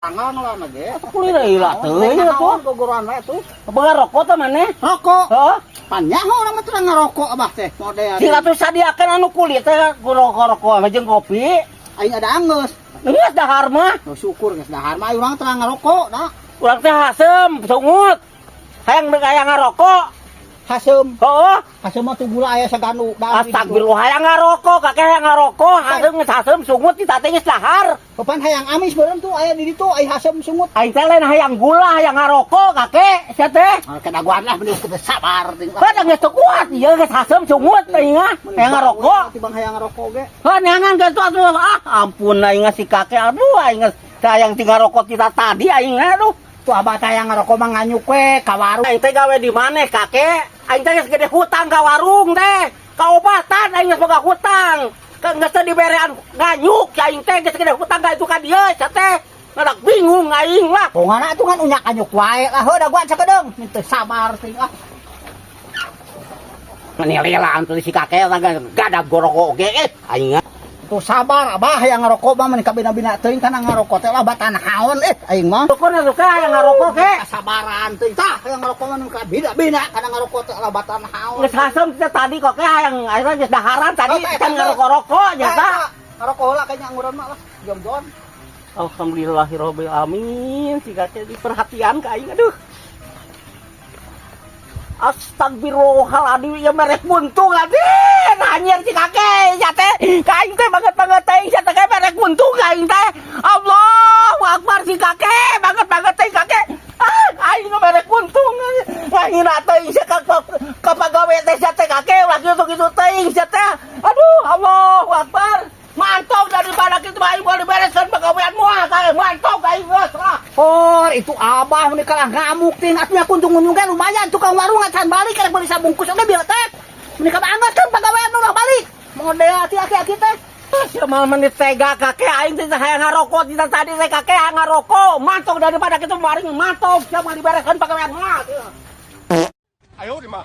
Tanggal ngeulana ge. Kulit lila teuing atuh. Gogoran we atuh. Boga rokok teh maneh? Rokok. Heeh. Pan nyaho urang mah teu ngarokok abah teh model. Sing atuh sadiakeun anu kulit teh ku rokok-rokok jeung kopi. Aing ada anggeus. Geus dahar mah. Oh, syukur geus dahar mah urang teu ngarokok da. Urang teh haseum, sungut. Hayang hayang ngarokok. Haseum. Heeh. Haseum mah tuh gula aya sagandu. Da. Astagfirullah, hayang ngarokok, kakek hayang ngarokok, haseum geus haseum sungut di teh geus dahar. Papan hayang amis beureum tuh aya di ditu aya haseum sungut. Aing teh lain hayang gula, hayang ngarokok kakek, sia teh. Ah, kedaguan lah bener kita sabar ting. Heuh, geus teu kuat, ieu geus haseum sungut aing mah, hayang ngarokok. Tibang hayang ngarokok ge. Heuh, neangan geus tuh atuh. Ah, ampun aing si kakek, aduh aing geus hayang tinggal rokok kita tadi aing aduh. Tuh abah teh hayang ngarokok mah nganyuk we ka warung. Aing teh gawe di maneh kakek? Aing teh geus gede hutang ka warung teh. Kaobatan aing geus boga hutang. Ke geus teu diberean nganyuk ya aing teh geus gede hutang ka itu ka dieu sia teh. Ngadak bingung aing lah. Pongana atuh kan unyak anyuk wae lah heuh daguan sakedeung. Minta sabar ting ah. Menilai tuh si kakek gadag gorokok oge eh aing. Tuh sabar abah hayang ngarokok mah mun kabina-bina teuing kana ngarokok teh lah batan haon eh aing mah. Syukur suka hayang ngarokok ke. Kasabaran teuing tah hayang ngarokok mah mun kabina-bina kana ngarokok teh lah batan haon. Geus haseum teh tadi kok ke hayang aing geus daharan tadi Oh, teh, kan teh. ngarokok-rokok nyata. Ngarokok heula kayaknya anguran mah lah jom-jom. Alhamdulillahirabbil alamin si kakek diperhatian ka aing aduh. Astagfirullahaladzim, ya merek buntung aduh, anjir si kakek, ya teh, ka aing teh banget banget teh, ya teh merek buntung ka aing teh. Allahu Akbar si kakek, banget banget teh kakek. Ah, aing merek buntung, aing na teh sia ka ka pagawe teh sia teh kakek, ulah kitu kitu teh sia teh. Aduh, Allahu Akbar. Mantap daripada kitu aing boleh bereskan pagawean moal kakek, mantap aing geus lah. Oh, itu abah mun kalah ngamuk ting atuh kunjung-kunjung lumayan tukang warung acan balik karek beli sabungkus oge bieu teh. Mun ka anggeus kan pagawean ulah balik. Model ati aki-aki teh. Sia menit tega kakek aing teh hayang ngarokok tita tadi teh kakek hayang ngarokok mantap daripada kitu maring mantap sia mah dibereskan pagawean moal. 哎呦我的妈！